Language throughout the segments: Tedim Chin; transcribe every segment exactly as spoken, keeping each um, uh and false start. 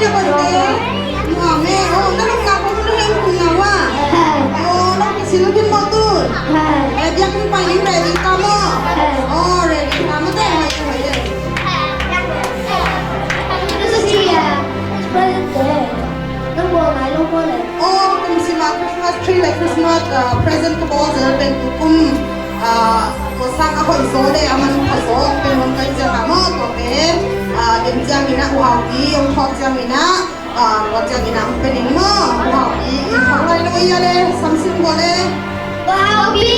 Sia Bante, nuam e. Oh, na lungna kong na heng kong na wa. Oh, na kisil kin mo tu. Eh, biakinn pai ning ready ka mo. Oh, ready ka mo te, hai, hai, hai. Sia Bante, nang buang ai lo mo le. Oh, kum sima Christmas tree le Christmas, uh, present ka bawl zel pen tu kum, uh, tua sang a hoih zaw le a man pha zaw pen hong kai ciang a maw, tua pen, uh, den ciang in a U Hau Pi hong thawk ciang in a, uh, tua ciang in a hong pe ning maw, U Hau Pi, in thawk lai lo i a le, sam sim bawl le. U Hau Pi!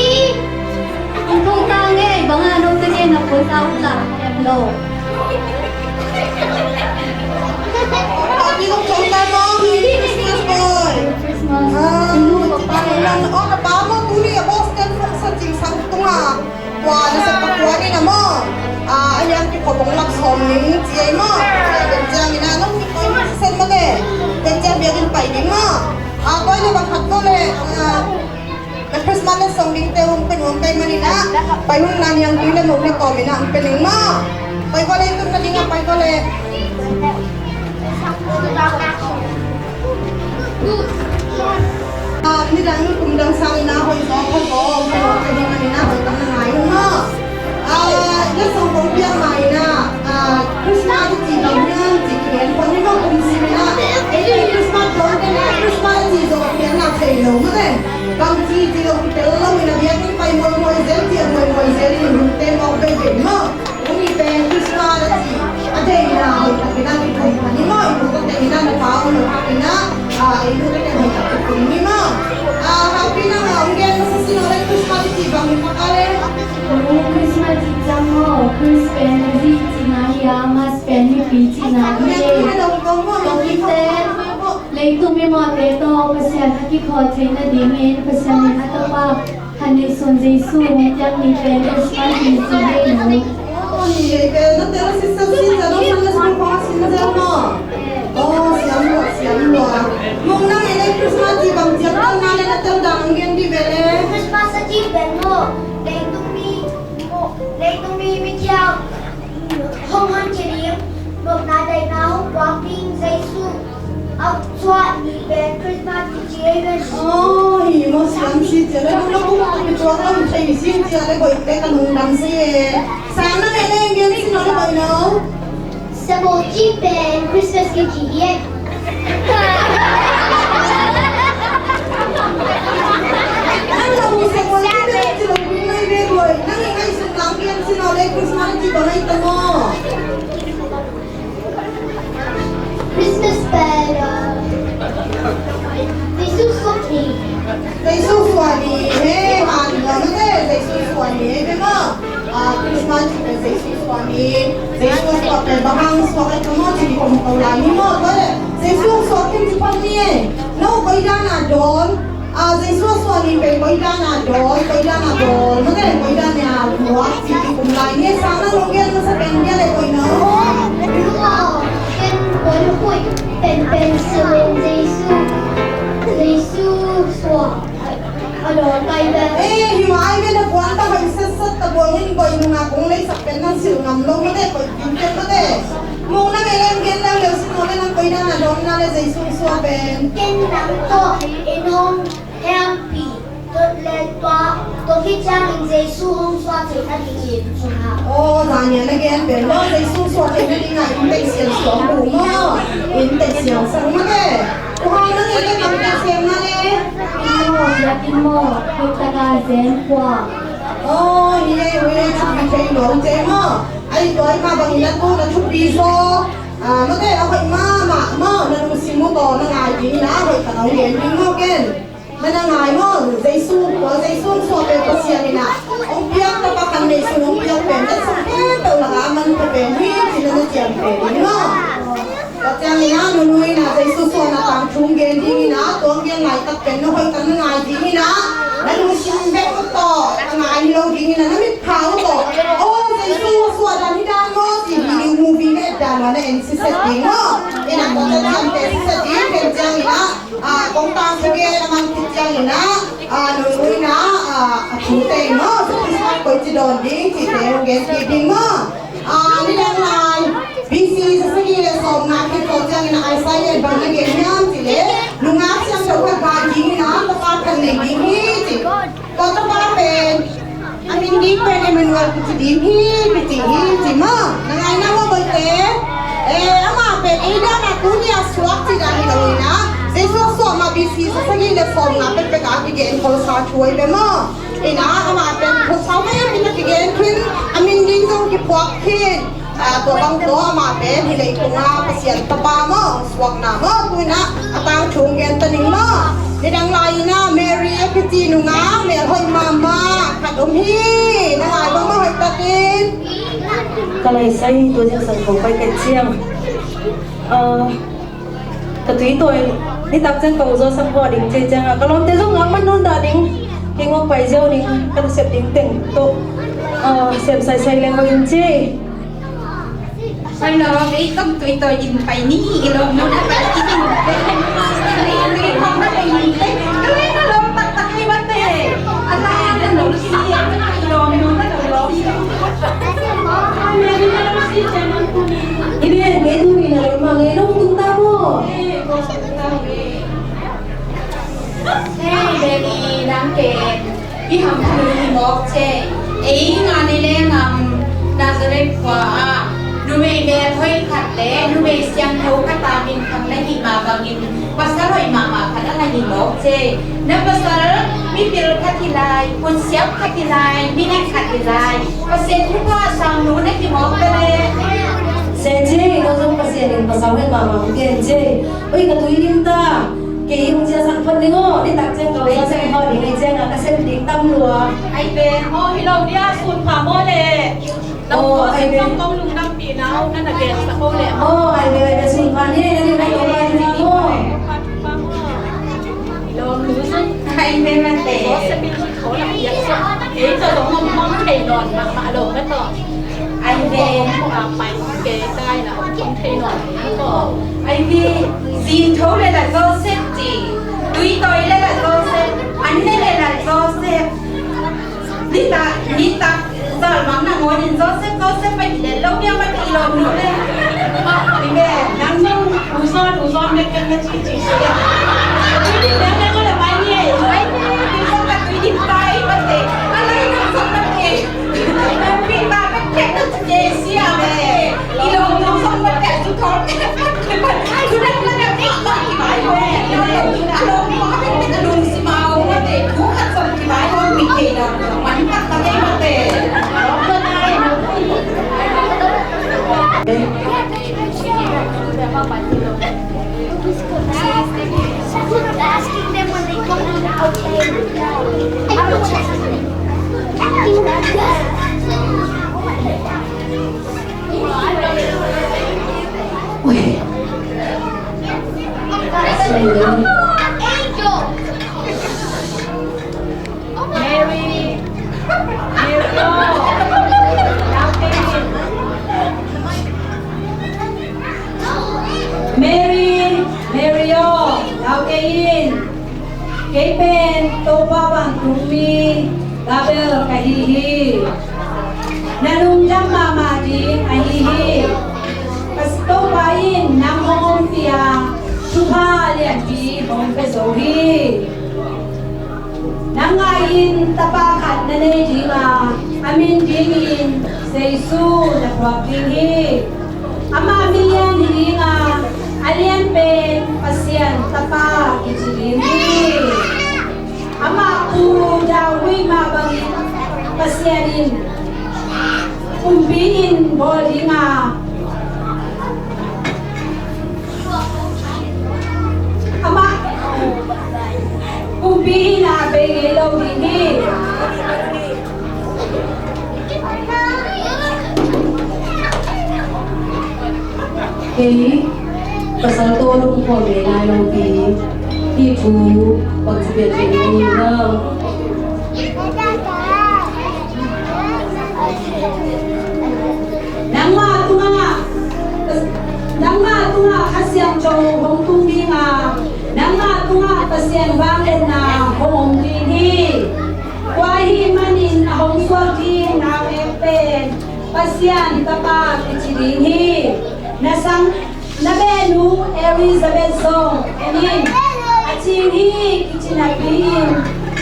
Hong thawk ta ngei, bang a no te ngei na pua sa hong ta em lo. Happy October, Merry Christmas, boy. Merry Christmas. Ah, oh, ka pa maw, tuni a Boston hong sa cing sang tung a. Tua na sa pa tua ni na maw. Ah, a hiang ki khop hong lak sawm ning ci ei maw. Tua den ciang in a nong ki khop hong sen maw te. Den ciang biakinn pai ding maw. Ah, tua na bang khat maw le. Ah, na Christmas na song ding te hong pen hong kai man in a, pai hong na niang tui le mok le kawm in a hong pen ning maw. Pai ko le tun na ding a pai ko le. Ah, ni dang ni kum dang sang in a hoih zaw pha zaw hong pen hong kai ding man in a hoih tam na ngai hong maw. Ah, na song kong piak ma in a, ah, Christmas i ci bang hiam ci ki gen pon ni maw kum sim in a. Ei Christmas dong te na Christmas i ci zaw piak na thei lo maw te. Bang ci ci lo ki tel lo in a biakinn pai muaimuai zel ci a muaimuai zel in hun te mawk veve maw. Hong i pen Christmas a ci a deihna hoih tak in a ki thei pha ni maw. I pu ka te in a na pau lo hak in a, ah, ei pu ka te hoih tak ki kum ni maw. Ah, happy na ma hong gen masa sin aw le Christmas i ci bang hi tak a le. Christmas i ci ciang aw, Chris pen music cihna hi a, Mas pen mipi cihna hi e. Tua khit teh leitung mimawhte tawh Pasian a kikhawh theih nadingin Pasian in a tapa khat neihsun Jesu hong piak ni pen Christmas ni ci hi lo. Aw, ni pen na tel a sitset sin zel lo, Sunday school khawng a sin zel maw. Aw, siam lua, siam lua. Mong nang ei le Christmas ci bang ciang tel na le na tel dan hong gen dih ve le. Christmas a ci pen maw, leitung mi, leitung mi mithiang hong honkhia ding, nopna daihna hong puak ding Jesu a suah ni pen Christmas kici ei ve. Aw, hi maw, siam si cia le, nong na kum a mi tuak lam thei si cia le, koih te ka lungdam si e. Sang na le le ngen si no le koih no. Sabo ci pen Christmas kici ei. Nang la mu sabo ci pen ci lo kum nai ve koih. Nang i ngai sung lang ngen si no le Christmas ci ko nai ta maw. Christmas pen, uh, Jesu suah ni. Jesu suah ni, he, han, uh, mate, Jesu suah ni, he, maw. Ah, Christmas pen Jesu suah ni, Jesu suah pen bang hang suah ka maw, ci ko maw, ko lai ni maw, ko le, Jesu suah kin ci pan ni, eh. No, koi dan a dawn. Ah, Jesu a suah ni pen koi dan a dawn, koi dan a dawn, mate koi dan a muak ci kikum lai ni, sang na lunggen masa pen dia le koi na. Ken koi na koi pen pen pen Jesu, Jesu suah a dawn kai pen. Eh, hi ma ai pen a puan ta hoi sat sat ta buang in koi nung a kong lei sak pen nang sil ngam lo mate koi kin pen mate. Mung nang e lem gen dang leu sin no le nang koi dan a dawn na le Jesu suah pen. Ken nang tawh in hong hempi, tua le tua, tua khit ciangin Jesu hong suah theih nadingin sungah. Aw, Daniel na gen pen maw, Jesu suah theih nadingah inntek siang suah buh maw? Inntek siang sang mate. Tua hang nang inntek bangte sem na le? Inn maw, biakinn maw, hoihtaka zen kua. Aw, hi ei, ui ei, thupi thei nuam te maw? Ai, tua i mah bangin a tu na thupi zaw. Ah, mate, a hoih mahmah maw, na lungsim uh tawh na ngai dingin a hoih tak a hong gen ding maw ken. Na na ngai maw, Jesu, tua Jesu suah pen Pasian in a hong piak tapa khat neihsun hong piak pen, na sung khempeuh lakah a manpha pen hi, ci na na ciamteh ding maw. Tua ciangin a nunui in a Jesu suahna tangthu hong gen dingin a, tua hong gen laitak pen na hoih tak na ngai dingin a, na lungsim bek uh tawh na ngai hi lo dingin a, na mitpha uh tawh, aw, Jesu suah dan hi dan maw, ci video movie na et dan uh a na en siset ding maw. In a tua ciamteh siset ding, ken ciangin a, ah, kong tangthu gen a man khit ciangin a, ah, nunui in a, ah, a thu teng maw, Jesu Christmas koi ci dawn ding, cihte hong gen kik ding maw. Ah, nidang lai, B C za sagih le sawmnga khit Tua ciangin a Isaiah in bang na gen hiam cih leh, nungak siangtho khat gal ding in a tapa khat nei ding hi ci. Tua tapa pen a min ding pen Emmanuel kici ding hi, kici hi ci maw. Na ngai na maw, bolte? Eh, amah pen ei dan a tuni a suak ci dan hi lo in a, Jesu a suah mah B C za sagih le sawmnga pekpek a kigen kholsa thu ahi ve maw. In a, amah pen kholsa mai a min a kigen khin, a min ding zong kiphuak khin. Ah, tua bang tawh amah pen hih leitung ah Pasian Tapa maw, suakna maw, tu in ah a tangthu gen ta ning maw. Nidang lai in ah Mary a kici nungak melhoih mahmah khat om hi. Na ngai bang maw, hoih takin. Ka lai sai tua zingsang kong pai ka ciang. Ah, ka tui tawi, nitak ciang ka u Joseph hawh ding ci ciangin, ka lawmte zong ngak man nawn dah ding, kei ngawk pai ziau ding, ka nasep ding teng tawh, ah, sem saisai leng ko in ci. Pai lo, ei tawh tui tawi in pai ni, i lawm nu na pai ni. Tui khawng na pai ni, ka lawm taktak hi mate. A lai a na lo si, i lawm nu na lo si. Ini yang itu ni, na lo mang, eh, nung tung tamu. Hei, Benny, nang ken i hamphung hi mawk ce. Ei nga ni leng am, Nazareth khua ah numei melhoih khat le numei siangtho khat a minthang na hih mah bangin pasal hoih mahmah khat a na hi mawk ce. Na pasal mipil khat hi lai, kutsiap khat hi lai, minek khat hi lai. Pasian thupha sang nu na hi mawk ta le. Sen ci, ko zong Pasian in pasal hoih mahmah hong gen ci. Oi, ka tui dim ta. Kei hong ciahsak phot ning aw, nitak ciang ka hong ciahsak phot ding, ei ciang a ka sem ding tam lua. Ai ve, aw, hi lo dia, sun pha maw le. Aw, ai ve. Kong lungdampihna aw, na na gensak aw le. Aw, ai ve, ai ve, sun pha ni, na ni, ai ve, ai ve, aw. Ai ve, mate. Ei, ka zong mong mong thei nawn mahmah lo ka tawh. Ai ve. Mong a pai kei tai na mong thei nawn mahmah tawh. Ai ve. Zin tho le la Joseph ci. Tui tawi le la Joseph. An ne le la Joseph. Nita, nita. Zal mang na ngawn in Joseph, Joseph pai le lo dia pai i lo nu le. Ni ve, nang zong u zon, u zon mek ken na ci ci si. Tui dim mek ken ko le pai ni. Pai ni, tui zong ka tui dim pai, pai te. Ka lai nang zong pai te. Pi ta mek ken na ci ci si a ve. I lo nang zong pai te, tu thol. Tu nang na na pi ta ki pai ve. I lo nang a lo ma mek ken na lung si ma o pai te. Tu khat zong ki pai o pi te na. Man khat ta ke pai te. Mary, Mary aw, lau kei in. Mary, Mary aw, lau kei in. Kei pen Topa vantungmi Gabriel ka hi hi. Na lungdam mahmah ding ahi hi. Topa in nang hong ompih a, thupha lianpi hong pia zo hi. Nang ngai in tapa khat na nei ding a, a min dingin Jesu na phuak ding hi. Amah milian hi ding a, a lian pen Pasian Tapa kici ding hi. Amah pu David mah bangin Pasian in kumpi in bawl ding a, amah kumpi in a bei ngei lo ding hi. Kei pasal tawh lungkhuam ngei lai lo pi. Hih thu bangci pian pen ngei ni na. Nangmah tungah, nangmah tungah Kha Siangtho hong tung ding a, nangmah tungah Pasian vangliatna hong om ding hi. Kua hih manin a hong suak ding naupang pen Pasian Tapa kici ding hi. Na sang Na beh nu Elizabeth zong en in, a cing hi, kici napi-in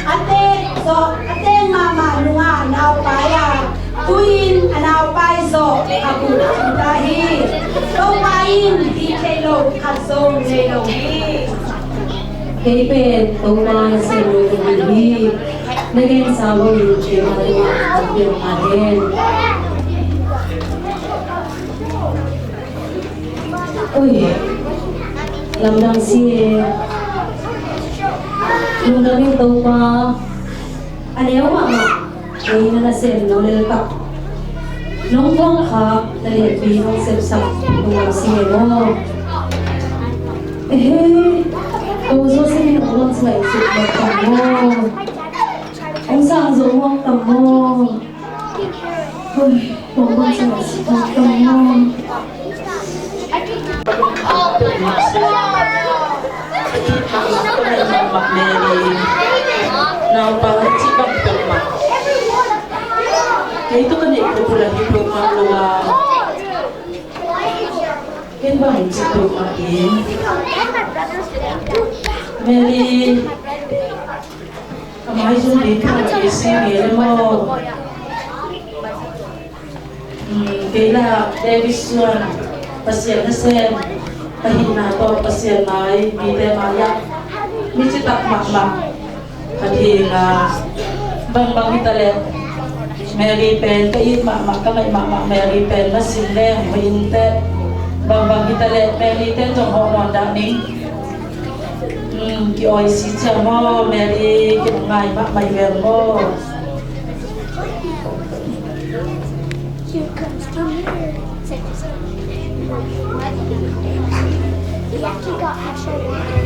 a teek zong, a teek mahmah nungah naupai a, tu-in a naupai zawh a guk cingta hi. Topa in hih theih loh khat zong nei lo hi. Kei pen Topa nasem lo ka hi hi. Na gensa bangin keima tungah hong piang ta hen. Ui, lamdang si e. Lungdam ing Topa. A neu mahmah, kei na nasem lo lel tak. Nong thuak kha na lianpi nong sepsak lungdam si e maw. Ehe, ko Joseph in hong lawng ngaih suk lawng tam maw. Hong sang zo hong tam maw. Ui, bawng bawng ci a si bawng bawng. Naupa ci bang peuhmah. Kei tawh ka neih peuhpeuh lah hi peuhmah lo a. Ken bang ci peuhmah hi. Mary. Ka maizum ding ka isi nge le maw? Hmm, kei la David Suan, Pasian nasem ka hihna tawh Pasian mai mite mai-ah mi citak mahmah ka hi a, bangbang hi ta leh Mary pen ka it mahmah, ka ngaih mahmah, Mary pen na sin leng hoih inteh. Bangbang hi ta leh Mary ten zong hawh nawn dah ning. Hmm, ki-awi si ciang maw, Mary, ki-ngai mahmah hi vel maw. He actually got actual water.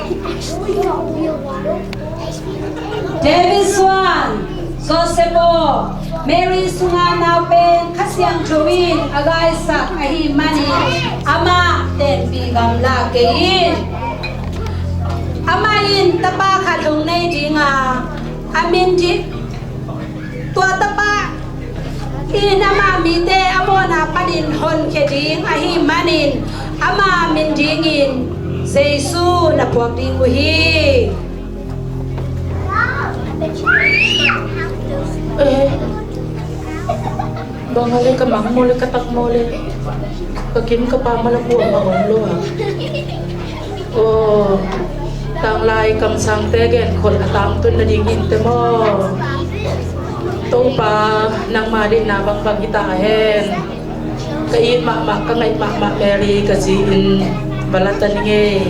He actually got real water. David Suan, Joseph aw, Mary sunga nau pen Kha Siangtho in a gaisak ahih manin amah tenpih gamla kei in. Amah in tapa khat hong nei ding a, a min ding, tua tapa in ama mite a mawhna panin honkhia ding ahih manin ama min dingin Jesu na phuak ding uh hi. Eh, bang a le ka mang maw le ka tak maw le ka kim ka pam a la buang a om lo a. Aw, tanglai kamsangte genkholh a tangtun nadingin te maw? Topa, nangma deihna bangbang hi ta hen. Ka it mahmah, ka ngaih mahmah Mary ka zi-in va la ta ning ei.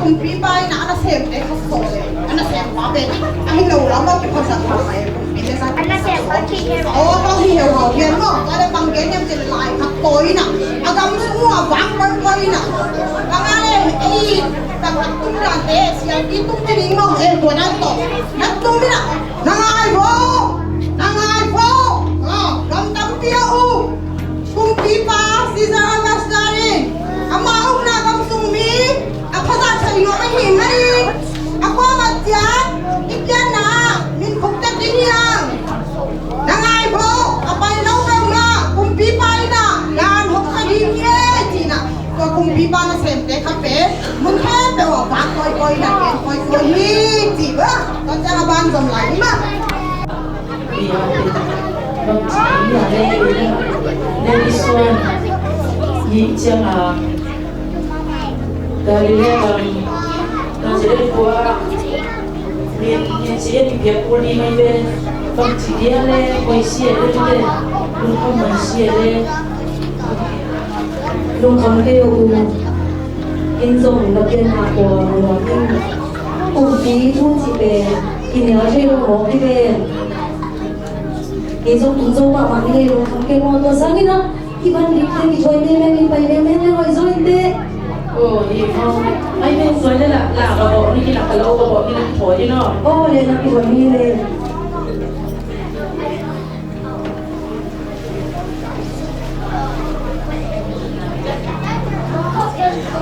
Kumpipa in a nasemte khat sawh le, a nasempa pen a hi lo lam a kiphasak lo a, kumpi le sa. A nasempa khi heuhau. Aw, ko hi heuhau hian maw? Ka le bang gen hiam cih leh lai khat ko in a, a gam sung uh a vang koikoi in a. Bang a le ei, taktak tung dante, sialpi tung ci ding maw? Eh, tua dan tawh na tung in a. Na ngai vo, na ngai vo. Aw, gam tampi a um. Kumpipa Caesar Augustus in ama ukna gam sung mi a phaza thei ngawh ahih manin a kuamah ciat i pianna ah min khuktek ding hi hang. Na ngai vo, a pai lo peuhmah kumpipa in a dan hong pia ding hi e, ci-in a, tua kumpipa nasemte kha pen mun khempeuh ah vak koikoi in a, gen koikoi hi, ci bang. Tua ciang a ban zom lai ni mah. Levi suan nih ciang a Galilee gam Nazareth khua ah min, min ci a kipiak kul ding ahi ve. Bangci dia le koi sia le, lungkham mai sia le. Lungkham kei uh, in zong na pianna kua nuam in. Kumpi thu cih pen kinial thei lo mawk hi ven. Kei zong tung zo mahmah hi leh lungkham kei maw, tua sangin ah hih ban dik teh kithuai mengmeng in, pai mengmeng leh hoih zaw inteh. Aw, hi maw. Ai, meng suai leh lah, lah ka bawh ni, lah ka lo ka bawh ni, lah kithuai ni maw. Aw, leh lah kithuai ni leh.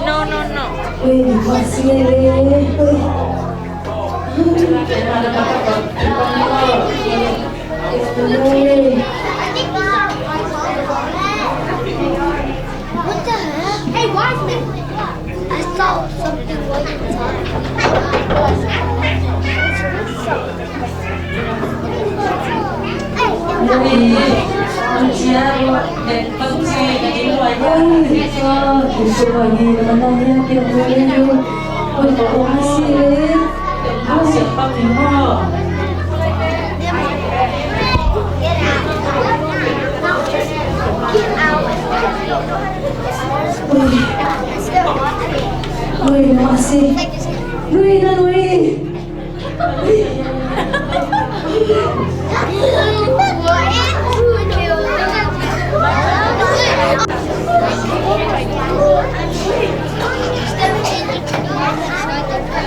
No, no, no. What the heck? Hey, why is it? I saw something white inside. Ui, na masi. Ui, na ui.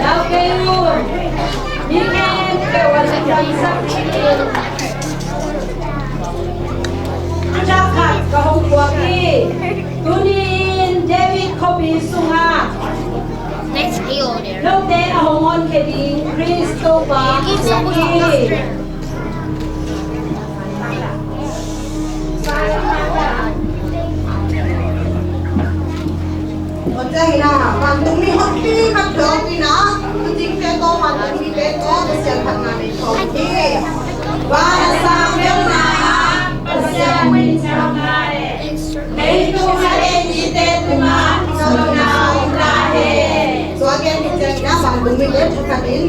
Lau kei un. Mi khempeuh a lungdam sak dingin. Thuthak khat ka hong puak hi. Tuni-in David khuapi sungah note a hong honkhia ding Khrist Topa ka hong hi. Tua ciangin ah, vantung mi hotkhiat khat dawng in ah, tu dingte tawh vantung mite tawh Pasian phatna nei khawm hi. Van a sang beuhna ah Pasian minthanna leh leitung a en mite tungah cawmna om ta hen. Tua gen hi ciangin ah, vantung mite thakhatin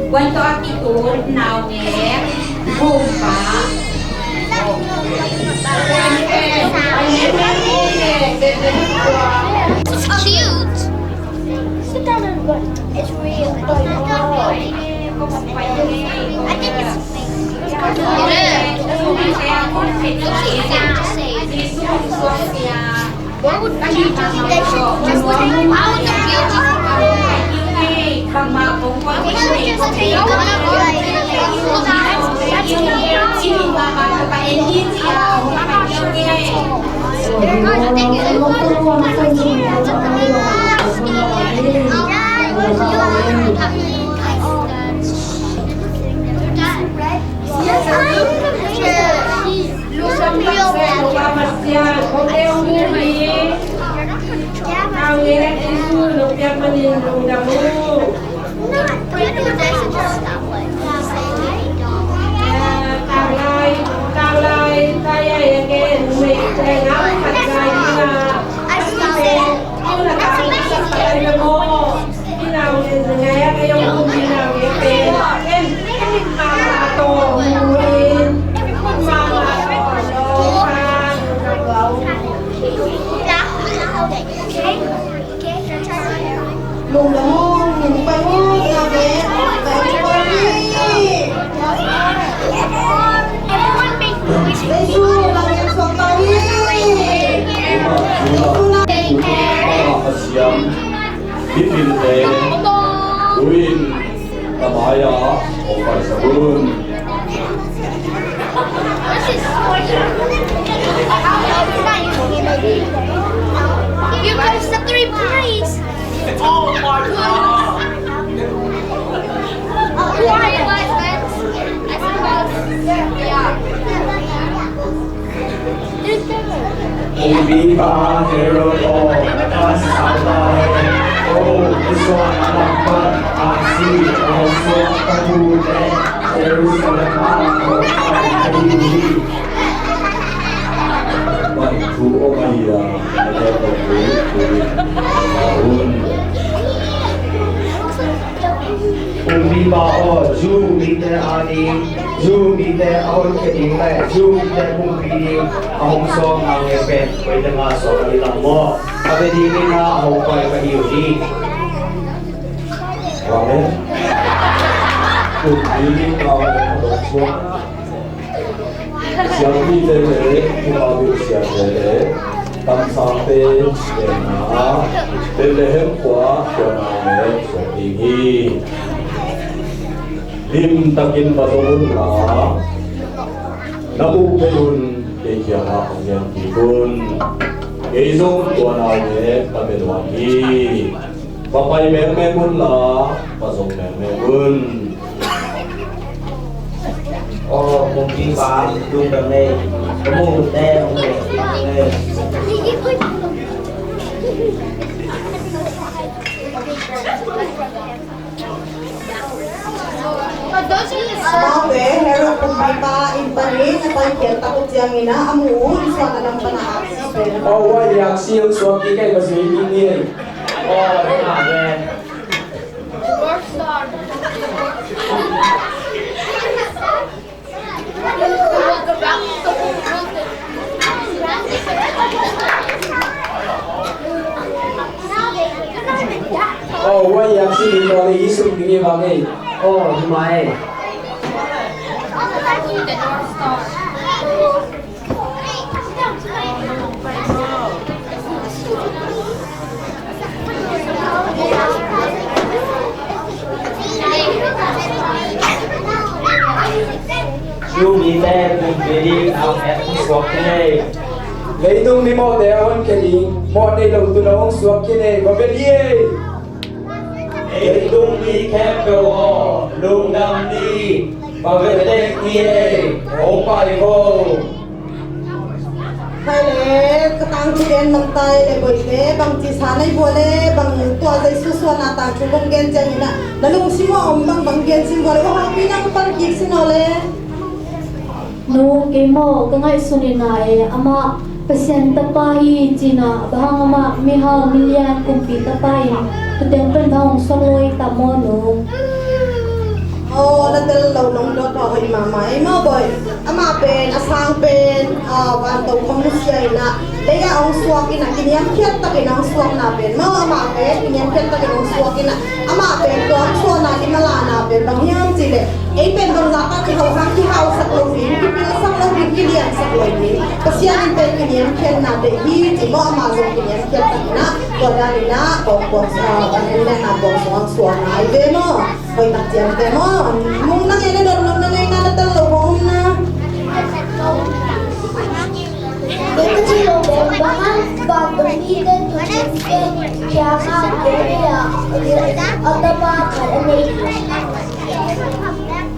Wan tawh a kitun naungek gumpa. It's cute. Sit down and run. It's real. I think it's fake. It is. It's okay. Just say it. Why would you do that? Just like, why would the beauty? Why would you just take a look at it? That's cute. They're gonna think it's Everyone make noise. Pasian, bipilte, uin, tamaya, o paisabun. You guys, the three boys. Oh my God. Who are you guys, friends? I suppose. Yeah. Pumpipa Herod aw, a sangpa aw, Israel lampan a si a hong suak ka tute Jerusalem ah hong pai ka hi hi. Bang thu om ahi a, na tel ko thu thu a hun. Pumpipa aw, Jew mite a ding, Jew mite a honkhia ding le Jew mite pumpi ding a hong suak naungek pen koi teng a suak a hi lam maw? A bia dingin a hong pai ka hi uh hi. Amen. Pumpi ding naungek a hong suak. Siampite le, Thupha Buk siate le, kamsangte, le na, Bethlehem khua, khua naungek suak ding hi. Limtakin va zong un la, na muh phet un, kei kiangah hong lian kik un. Kei zong tua naungek ka bia nuam hi. Va pai mengmeng un la, va zong mengmeng un. Aw, Kumpipa, lungdam ei. Ka muh te hong leh lungdam ei. Amaute Herod kumpipa inn panin a paikhiat tak uh ciangin ah a muh uh, Israel lam pan a aksi pen. Aw, huai aksi hong suak kik ei, ka zui kik ni ei. Aw, na ve. Aw, huai aksi ding tua leh i sum ding hi bang ei. Aw, hi mah ei. Jew mite pumpi ding naungek hong suak kik ei. Leitung mimawhte a honkhia ding mawh nei lo tun a hong suak kik ei. Va bia ni ei. Leitung mi khempeuh aw, lungdam ni. Va bia tek ni ei. Hong pai vo. Hai le, ka tangthu gen man tai le, Boite, bang ci sa na hi vua le, bang tua Jesu suahna tangthu kong gen ciangin ah na lungsim ah om bang, bang gen sin vua le, U Haupi nang pan kik sin aw le. Nu, kei maw ka ngaihsun in ah, e, amah Pasian tapa hi ci-in ah, bang hang amah mihau milian kumpi tapa in tu teng pen bang hong suak lo hi tam maw, nu? Aw, na tel lo nong dot a hoih mahmah ei maw, Boi. Amah pen a sang pen, ah, vantung khong nusia in ah, lei ah hong suak in ah, kiniamkhiat takin hong suakna pen maw, amah pen kiniamkhiat takin hong suak in ah, amah pen tua hong suahna i malahna pen bang hiam cih leh, ei pen bangzah tak kihau hang kihausak lo ding, kipilsak lo ding, kiliansak lo ding, Pasian in pen kiniamkhiatna deih hi ci maw, amah zong kiniamkhiat takin ah, tua dan in ah, kong buang, ah, kan en lehna buang sung hong suakna hi ve maw. Hoih tak ciamteh maw? Mung nang e, na dot nop na neihna na tel lo bang om na. Kei ka cih lo bang bang a, vantung mite tuucingte kiangah kei a, a tapa khat a nei.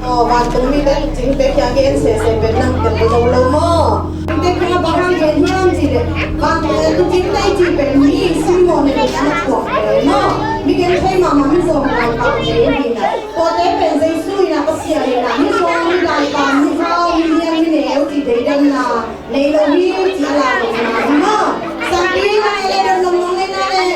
Aw, vantung mite tuucingte kiang gen sese pen nang tel zo lo maw? Mite kiangah bang hang gen hiam cih leh, vantung tuucingte i cih pen mi simmawh nei ding a na thuak pen maw? Mi genthei mahmah, mi zawng laitang nei ding a. Tuate pen Jesu in a, Pasian in a, mi zawng, mi laitang, mi hau, mi lian, mi neu cih deihdanna nei lo hi ci a la lo na hi maw? Sangpi na le le, don nong nong nei na le.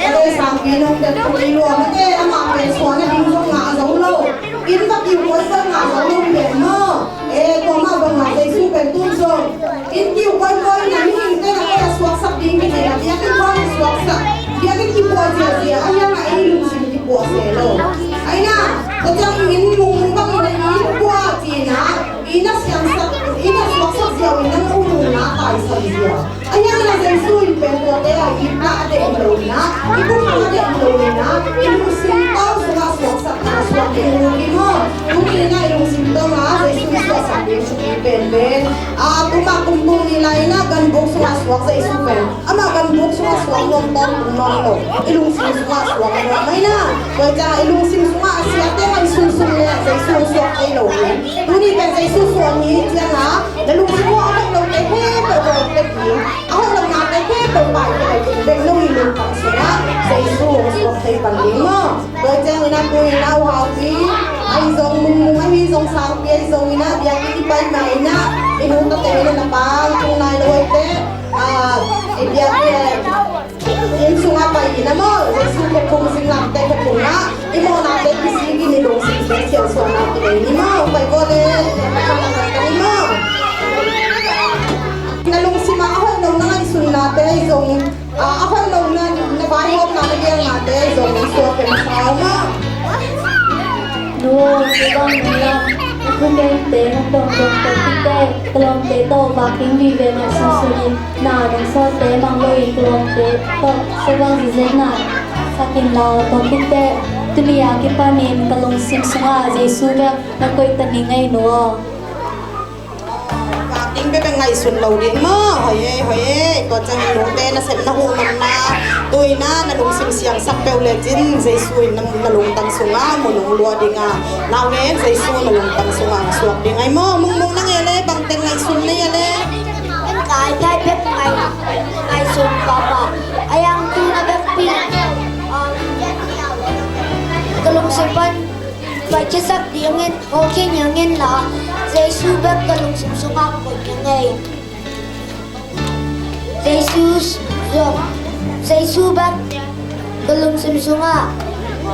Ate sangpi nong tet tuk i lua mate, amah pen suahna ding zong ngah zo lo. Inn va kiu kuai zong ngah zo lo pen maw? E, kuamah bang ngah Jesu pen tun zong. Inn kiu kuai kuai na mihingte na kuai a suaksak ding kici na biakinn kuai a suaksak. Biakinn kipuah ziahziah a hiang a ei lungsim kipuah se lo. Aina, tua ciang inn mungmung bangin a inn puah cihna, inn a siamsak, inn a suaksak ziau in nang lungna taisan ziau. A hiang ina Jesu in pen tuate a inn pah a deih lo ina, i thuthang a deih lo ina, i lungsim tau sungah suaksakna suak ding hi maw? Tuni ina i lungsim tau na Jesu in suaksak ding suki pen pen. A, tuma kum tung ni lai ina ganbuk sungah suak Jesu pen. Amah ganbuk sungah suak nuam tawntung nawn lo. I lungsim sungah suak nuam mai na. Tua ciangah i lungsim sungah a siate ngaihsun sung le Jesu suak thei lo hi. Tuni pen Jesu suak ni ciangah na lungsim uh a hoih lote khempeuh bawl pek ding. A hoih lonate khempeuh paipih ding. Bek no i lungtang sungah Jesu hong suak thei pan ding maw? Tua ciangin a tu ina U Haupi ahi zong, Mungmung ahi zong, Sangpi ahi zong ina biakinn i pai ma ina i nu tate ina na pang tung nai lo ahi te. A, i biakinn inn sungah pai ina maw, Jesu khe phung, singlamteh khe phung ah i mawhnate kisik in i lungsim sung siansuahna kinei ni maw, pai kawle, i maw. Na lungsim ah a hoih lo na ngaihsunnate ahi zong, a, a hoih lo na, na vaihawmna, na geelnate ahi zong, i suak pen sau maw. Nu, kei bang nang lam, na thugen te, na tawng tawng te, ka lawmte tawh vak ding vive ngaihsun sun in, na nong sawlte mang lo in ka lawmte tawh sawlvang zezen na sak in la, tua khit teh tuni a kipanin ka lungsim sungah Jesu bek na koih ta ning ei nu aw. Vak ding bek a ngaihsun lo ding maw? Hoih ei, hoih ei. Tua ciangin nute nasepna huh nopna, tu ina na lungsim siangsak peuh lecin Jesu in na, na lungtang sungah mun hong lua ding a, nau ngen Jesu na lungtang sungah hong suak ding ai maw? Mungmung nang e le, bang teng ngaihsun na hia le? Ken ka aiphai bek ngai, ngaihsun pahpah. A hiang tu na bek pi, um, ka lungsim pan paikhiasak dingin, hawlkhia niangin la, Jesu bek ka lungsim sungah koih niang ei. Jesu zong, Jesu bek ka lungsim sungah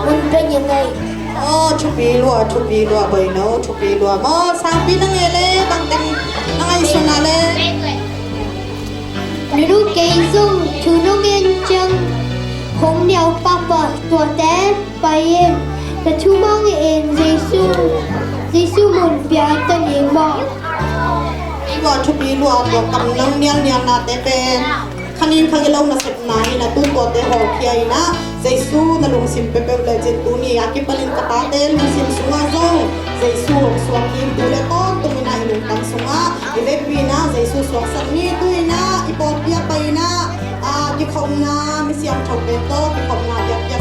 mun pia niang ei. Aw, thupi lua, thupi lua, Baino, thupi lua. Maw, Sangpi nang e le, bang teng na ngaihsun a le? Nunu kei zong thu nong en ciang hong niau pahpah tuate pai in, ka thumang in Jesu, Jesu mun pia ta ning maw? Tua thupi lua, tua kam nang niangniangnate pen Ning khang i lo nasepna in a tun tuate hawlkhia in a, Jesu na lungsim peuhpeuh le cin tuni a kipalin ka tate lungsim sungah zong Jesu hong suak hi. Tu le tawntung in a i lungtang sungah i vekpi in a Jesu suaksak ni. Tu in a i pawlpi a pai in a, a, kikhopna, misiangthote tawh kikhopna biakpiak